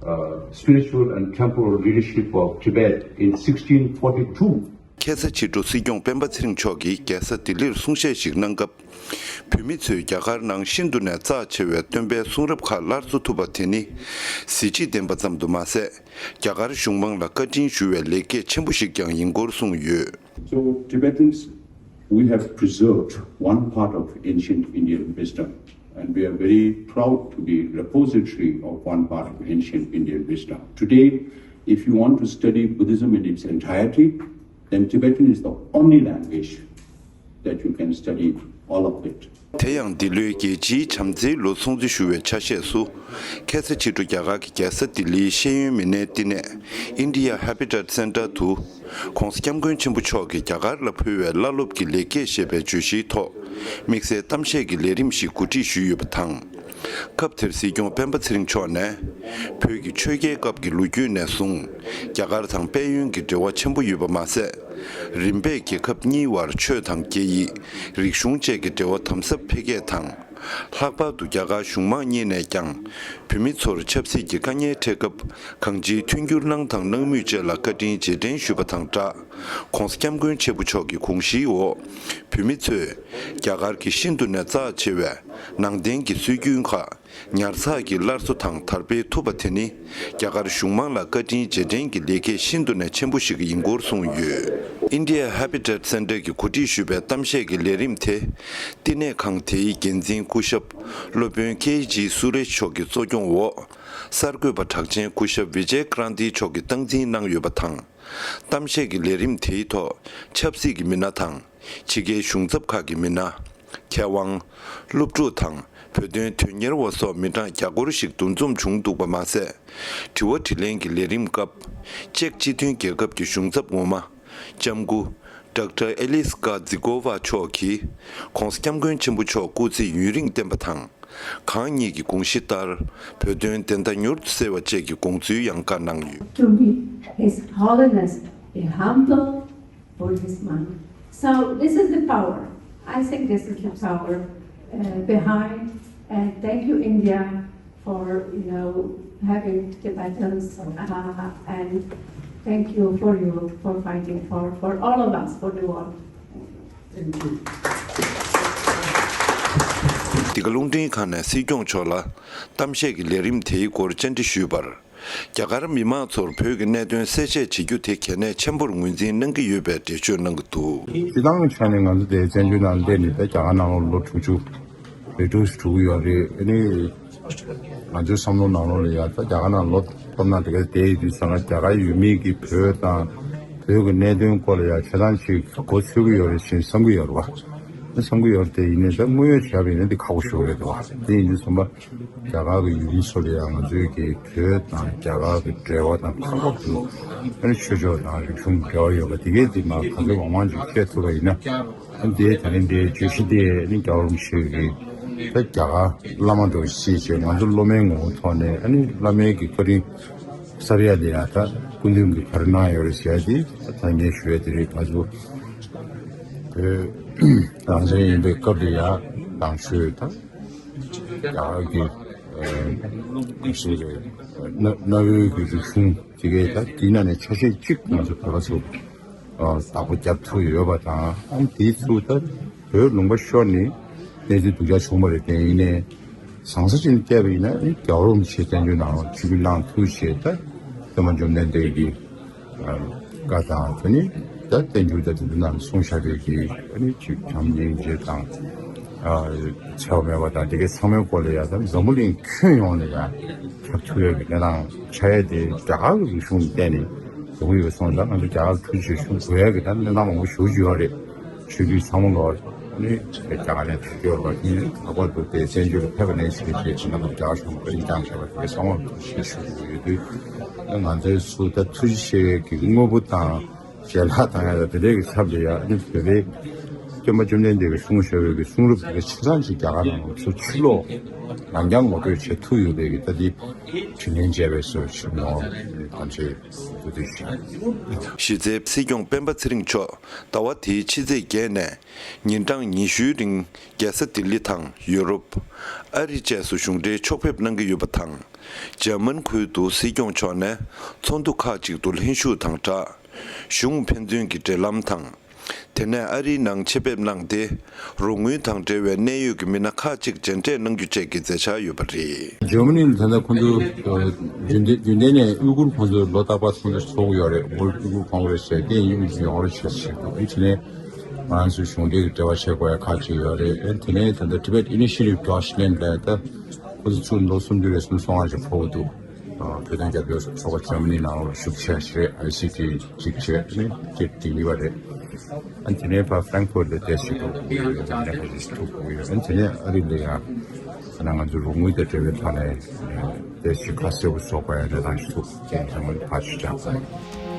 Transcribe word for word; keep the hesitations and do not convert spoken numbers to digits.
uh, spiritual and temporal leadership of Tibet in sixteen forty-two. ཁ་སང་ཕྱི་དྲོ་སྲིད་སྐྱོང་སྤེན་པ་ཚེ་རིང་མཆོག་གིས་རྒྱལ་ས་ལྡི་ལིར་གསུང་བཤད་ཞིག་གནང་སྐབས། བོད་མི་ཚོས་རྒྱ་གར་ནང་ཤིན་ཏུ་ནས་རྩ་ཆེ་བའི་སྟོན་པའི་གསུང་རབ་ཁག་སླར་གསོ་ཐུབ་པ་དེ་ནི་གཟི་བརྗིད་ལྡན་པ་ཙམ་དུ་མ་ཟད། རྒྱ་གར་གཞུང་མང་ལ་བཀའ་དྲིན་ཞུ་བའི་ལེགས་སྐྱེས་ཆེན་པོ་ཞིག་ཀྱང་ཡིན་སྐོར་གསུངས་ཡོད། So Tibetans, we have preserved one part of ancient Indian wisdom, and we are very proud to be repository of one part of ancient Indian wisdom. Today, if you want to study Buddhism in its entirety, then Tibetan is the only language that you can study all of it. དེ་ཡང་འདི་ལོའི་རྒྱལ་སྤྱིའི་བྱམས་བརྩེའི་ལོ་སྲུང་བརྩི་ཞུ་བའི་ཆ་ཤས་སུ། ཁ་སང་ཕྱི་དྲོ་རྒྱ་གར་གྱི་རྒྱལ་ས་ལྡི་ལིའི་ཤེས་ཡོན་མི་སྣའི་བསྟི་གནས་India Habitat Center དུ། ྋགོང་ས་ྋསྐྱབས་མགོན་ཆེན་པོ་མཆོག་གིས་རྒྱ་གར་ལ་ཕུལ་བའི་བླ་སློབ་ཀྱི་ལེགས་སྐྱེས་ཞེས་པའི་བརྗོད་གཞིའི་ཐོག་དམིགས་བསལ་གཏམ་བཤད་ཀྱི་ལས་རིམ་ཞིག་གོ་སྒྲིག་ཞུས་ཡོད་པ་དང་། སྐབས་དེར་སྲིད་སྐྱོང་སྤེན་པ་ཚེ་རིང་མཆོག་ནས། བོད་ཀྱི་ཆོས་རྒྱལ་སྐབས་ཀྱི་ལོ་རྒྱུས་ནས་བཟུང་། རྒྱ་གར་དང་དཔལ་ཡོན་གྱི་འབྲེལ་བ་ཆེན་པོ་ཡོད་པ་མ་ཟད། རིམ་པས་རྒྱལ་ཁབ་གཉིས་བར་ཆོས་དང་སྐད་ཡིག་རིག་གཞུང་བཅས་ཀྱི་འབྲེལ་བ་དམ་ཟབ་འཕེལ་རྒྱས་དང་། ལྷག་པར་དུ་རྒྱ་གར་གཞུང་མང་གཉིས་ནས་ཀྱང་། བོད་མི་ཚོར་ཆབ་སྲིད་ཀྱི་དཀའ་ངལ་འཕྲད་སྐབས། གང་ཅིའི་མཐུན་འགྱུར་གནང་དང་གནང་མུས་བཅས་ལ་བཀའ་དྲིན་རྗེས་དྲན་ཞུས་པ་དང་སྦྲགས། ྋགོང་ས་ྋསྐྱབས་མགོན་ཆེན་པོ་མཆོག་གི་དགོངས་གཞིའི་འོག་བོད་མི་ཚོས། རྒྱ་གར་གྱི་ཤིན་ཏུ་ནས་རྩ་ཆེ་བའི་ནང་བསྟན་གྱི་སྲོལ་རྒྱུན་ཁག་ཉར་ཚགས་ཀྱིས་སླར་གསོ་དང་དར་སྤེལ་ཐུབ་པ་དེ་ནི། རྒྱ་གར་གཞུང་མང་ལ་བཀའ་དྲིན་རྗེས་དྲན་གྱི་ལེགས་སྐྱེས་ཤིན་ཏུ་ནས་ཆེན་པོ་ཞིག་ཡིན་སྐོར་གསུངས་ཡོད། India Habitat Center གྱིས་གོ་སྒྲིག་ཞུས་པའི་གཏམ་བཤད་ཀྱི་ལས་རིམ་དེ། བསྟི་གནས་ཁང་དེའི་འགན་འཛིན་སྐུ་ཞབས་སློབ་དཔོན་ཀེ་ཇི་སུ་རེཤ་མཆོག་གི་གཙོ་སྐྱོང་འོག་གསར་འགོད་པ་གྲགས་ཅན་སྐུ་ཞབས་བི་ཇེ་ཀྲན་ཏི་མཆོག་གིས་སྟངས་འཛིན་གནང་ཡོད་པ་དང་། གཏམ་བཤད་ཀྱི་ལས་རིམ་དེའི་ཐོག་ཆབ་སྲིད་ཀྱི་མི་སྣ་དང་། ཕྱི་རྒྱལ་གཞུང་ཚབ་ཁག་གི་མི་སྣ། མཁས་དབང་། སློབ་ཕྲུག་དང་བོད་དོན་དོན་གཉེར་བ་སོགས་མི་གྲངས་བརྒྱ་སྐོར་ཞིག་འདུ་འཛོམས་བྱུང་འདུག་པ་མ་ཟད། དྲི་བ་དྲིས་ལན་གྱི་ལས་རིམ་སྐབས། ཅེཀ་སྤྱི་མཐུན་རྒྱལ་ཁབ་ཀྱི་གཞུང་ཚབ་ངོ་མ། ལྕམ་སྐུ། ཌོག་ཊར་ཨེ་ལིས་ཀ་ཛི་ཀོ་ཝ་མཆོག་གིས། ྋགོང་ས་ྋསྐྱབས་མགོན་ཆེན་པོ་མཆོག་སྐུ་ཚེ་ཡུན་རིང་བརྟན་པ་དང་། གང་ཉིད་ཀྱི་དགོངས་གཞི་ལྟར། བོད་དོན་བདེན་མཐའ་མྱུར་དུ་གསལ་བ་བཅས་ཀྱི་དགོངས་ཚུལ་ཡང་བཀའ་གནང་ཡོད། To me, His Holiness, a humble Buddhist monk. So this is the power. I think this is the power uh, behind. And thank you, India, for you know having Tibetans, uh, and thank you for you for fighting for for all of us for the world. Thank you. འདི་ག་རླུང་འཕྲིན་ཁང་ནས་སྲིད་སྐྱོང་མཆོག་ལ་གཏམ་བཤད་ཀྱི་ལས་རིམ་དེའི་སྐོར་བཅར་འདྲི་ཞུས་པར། རྒྱ་གར་མི་མང་ཚོར་བོད་ཀྱི་གནད་དོན་གསལ་བཤད་བྱེད་རྒྱུ་དེ་གལ་གནད་ཆེན་པོར་ངོས་འཛིན་གནང་གི་ཡོད་པའི་འགྲེལ་བརྗོད་གནང་གི་འདུག་སྤྱི་བཏང་ཆ་ནས་ང་ཚོ་དེའི་བཙན་བྱོལ་ནང་སླེབས་ནས་ད་རྒྱ་གར་ནང་ལོགས་ལོ་དྲུག་ཅུ་རེ་དྲུག་ཅུ་གྲོལ་གྱི་ཡོད་རེད། ཨ་ནི་ང་ཚོའི་བསམ་བློ་ནང་ལོགས་ལ་ཡ་ད་རྒྱ་གར་ནང་ལོ་ཐོབ་ན་དེ་ག་བསྡད་ཡོད་དུས་ཙང་ང་རྒྱ་གར་ཡུལ་མི་གི་བོད་དང་བོད་ཀྱི་གནད་དོན་སྐོར་ལ་ཡ་ཆ་ཚང་ཅིག་མགོ་ཚོད་ཀྱི་ཡོད་རེད་ཅེས་བསམ་གྱི་ཡོད་རེད་བ། ད་བསམ་གྱི་ཡོད་རེད་དེ་ཡིན་ནའི་ད་དངོས་ཡོད་བྱས་པ་ཡིན་ན་དེ་ཁག་པོ་ཞེ་པོ་རེད་དོ། དེ་ཡིན་དུས་ཙམ་པ། རྒྱ་གར་གྱི་ཡུལ་མི་ཚོ་ལ་ཡང་ང་ཚོའི་གི་བོད་དང་རྒྱ་གར་གྱི་འབྲེལ་བ་དང་ཕར་ཕྱོགས་སུ་ཨ་ནི་ཆོས་ཕྱོགས་དང་རིག་གཞུང་འབྲེལ་བ་ཡོད་པ་དེ་གས་དེ་མ་ག་ཚོད་མང་མང་ཅིག་བཤད་ཐུབ་པ་ཡིན་ན། ཨ་ནི་དེའི་ད་རིང་དེའི་བརྗོད་གཞི་དེ་ཨ་ནི་རྒྱལ་བ་རིན་པོ་ཆེ་གི་ད་རྒྱ་གར་བླ་མ་འགྲོ་ཞེས་བྱས་ང་ཚོ་སློབ་མའི་ངོ་བོ་ཐོག་ནས་ཨ་ནི་བླ་མའི་གི་བཀའ་དྲིན་གསབ་ཡ་དེ་ཡང་ད་སྐུ་མདུན་གྱིས་ག་རེ་གནང་ཡོད་རེད་ཟེར་ཡ་དེ་ད་ཐག་ཉེ་ཞུ་ཡ་དེ་རེད། ང་ཚོ་བོད་རང་བཙན་ཡིན་པའི་སྐབས་དེ་ཡང་ནང་ཆོས་དང་། རྒྱ་གར་གྱི་ཨ་ཞེས་པའི་གནའ་གནའ་བོའི་གི་རིག་གཞུང་དེ་གའི་ད་དེའི་ནང་ནས་ཆ་ཤས་གཅིག་ང་ཚོ་བོད་པ་ཚོ་ཨ་བདག་པོ་རྒྱབ་ཐུབ་ཡོད་པ་དང་། ཨ་ནི་དེའི་ཚུལ་ད་བོད་ལུང་པ་ཤོར་ནས་གནས་ཚུལ་སྡུག་ཅག་བྱུང་བ་རེད། དེ་ཡིན་ནའི་བཟང་ས་ཅིག་ནས་བལྟས་པ་ཡིན་ན་ཨ་ནི་རྒྱལ་བ་རིན་པོ་ཆེ་བཙན་བྱོལ་ནང་ལ་ཆིབས་བསྒྱུར་གནང་ཐུབ་བྱས་ད་སྟོན་པ་བཅོམ་ལྡན་འདས་ཀྱི་བཀའ་དང་། དེ་ནི་ད་བསྟན་འགྱུར་དང་དེ་ཚོ་ནང་གསུངས་བཞག་པའི་གི་ཨ་ནི་ཅིག་བྱམས་སྙིང་རྗེ་དང་། ཨ་འཚེ་བ་མེད་པ་དང་དེ་གའི་ཚང་མའི་སྐོར་ལ་ཡང་ད་འཛམ་བུ་གླིང་ཁྱོན་ཡོངས་ལ་ཡང་ཁྱབ་ཐུབ་ཡག་གི་གནས་སྟངས་ཆགས་ཡ་དེ་རྒྱ་གར་གྱི་རིག་གཞུང་ལ་བརྟེན་ནས་ཡོང་གི་ཡོད་སོང་ཙང་། ང་ཚོ་རྒྱ་གར་ཐུགས་རྗེ་ཆེ་ཞུ་དགོས་ཡག་གི་ད་གནས་སྟངས་མང་པོ་ཞེ་པོ་ཅིག་ཡོད་རེད། ཆོས་བརྒྱུད་ཚང་མ་ལོག་ནི་རྒྱ་གར་ནས་དར་རྒྱས་ཡོད་པ་ཡིན། ལྷག་པར་དུ་དེ་བཙན་བྱོལ་ལ་ཕེབས་པ་ནས་བྱས་རྗེས་ཀྱི་རྣམ་པ་རྒྱ་གར་གཞུང་བཀའ་དྲིན་བསྐྱངས་བཞག་པ་དེ་ཚང་མར་ཐུགས་རྗེ་ཆེ་ཞུ་དགོས་ཡོད་དུས། ང་ཚོའི་ཚུར་ད་ཐུགས་རྗེ་ཆེ་གི་དངོས་པོ་དང་ཞལ་ལག་དང་ཡ་ད་དེ་འདྲའི་གི་ཚབ་ལ་ཡ་ཨ་ནི་བོད་པའི་ སྟོན་པ་བཅོམ་ལྡན་འདས་ཀྱིས་གསུངས་བཞག་པའི་གི་གསུང་རབ་དེ་ག་ཆ་ཚང་ཞིག་རྒྱ་གར་ནང་ལ་ཚུར་ཕྱིར་ལོག་རང་རྐྱང་ངོ་སྤྲོད་བྱེད་ཐུབ་ཡོད་པའི་གི་ད་འདི་དྲིན་ལན་འཇལ་བའི་སྲོལ་ཞིག་ནོར་གང་ཆེ་དུ་དུ་ཞིག་གཞི་རྩའི་སྲིད་སྐྱོང་སྤེན་པ་ཚེ་རིང་མཆོག་ཟླ་བ་འདིའི་ཕྱི་ཚེས་བརྒྱད་ནས་ཉིན་གྲངས་ཉི་ཤུའི་རིང་རྒྱལ་ས་ལྡི་ལི་དང་ཡུ་རོབ། ཨ་རི་བཅས་སུ་གཞུང་འབྲེལ་ཕྱོགས་ཕེབས་གནང་གི་ཡོད་པ་དང་། འཇར་མན་ཁུལ་དུ་སྲིད་སྐྱོང་མཆོག་ནས་ཚོགས་འདུ་ཁག་ཅིག་ཏུ་ལྷན་ཞུགས་དང་སྦྲགས། གཞུང་ཕན་ཚུན་གྱི་འབྲེལ་ལམ་དང་། དེ་ནས་ཨ་རིའི་ནང་ཆེད་ཕེབས་གནང་སྟེ། རོགས་དངུལ་དང་འབྲེལ་བའི་གནད་ཡོད་ཀྱི་མི་སྣ་ཁག་ཅིག་མཇལ་འཕྲད་གནང་རྒྱུ་བཅས་ཀྱི་མཛད་འཆར་ཡོད་པ་རེད། འཇར་མ་ནི་ལ་ད་ལྟ་ཁོང་ཚོ་རྒྱུན་ལྡན་རྒྱུན་ལྡན་ནས་ཨུ་གུར་ཁོང་ཚོ་ལོ་རྟག་པར་ཚོགས་འདུ་ཚོགས་ཀྱི་ཡོད་རེད། World Uyghur Congress ཟེར་དེ་ཡིན་ཡོང་རེད་ཞེས་ཞུས་འདུག་དེ་ནས་ང་ཚོ་གཞུང་འབྲེལ་གྱི་འབྲེལ་བ་བྱེད་དགོས་ཡ་ཁག་ཅིག་ཡོད་རེད། དེ་ནས་ད་ལྟ་Tibet Initiative Deutschland ལ་ད་ཁོ་ཚོ་ཚུར་ལོ་སུམ་ཅུ་རེ་གསུམ་སོང་བ་ཞིག་ཕོག་འདུག་བོད་དོན་རྒྱབ་སྐྱོར་ཚོགས་པ་འཇར་མ་ནི་ནང་ལ་ཞུགས་བྱས་ཞེས་ཨའི་སི་ཊི་གཅིག་བྱས་ནས་དེ་དེ་གཉིས་པ་རེད། ཨ་དེ་ནས་ཕར་Frankfurt ལ་བསྡད་ཞིག་འགྲོ་དགོས་ཀྱི་ཡོད། ལས་ཀ་ཞིག་ཐུག་དགོས་ཀྱི་ཡོད། ཨ་དེ་ནས་ཨ་རི་ལ་ཡང་ཨ་ན་ང་ཚོ་རོགས་དངུལ་དང་འབྲེལ་བའི་ཐོག་ནས་བསྡད་ཞིག་ཁ་གསལ་པོ་བཟོ་དགོས་ཡ་གནས་སྟངས་ཤིག་ཐུག་དེ་ཚང་མ་ཕར་ཞིག་བྱ་དགོས།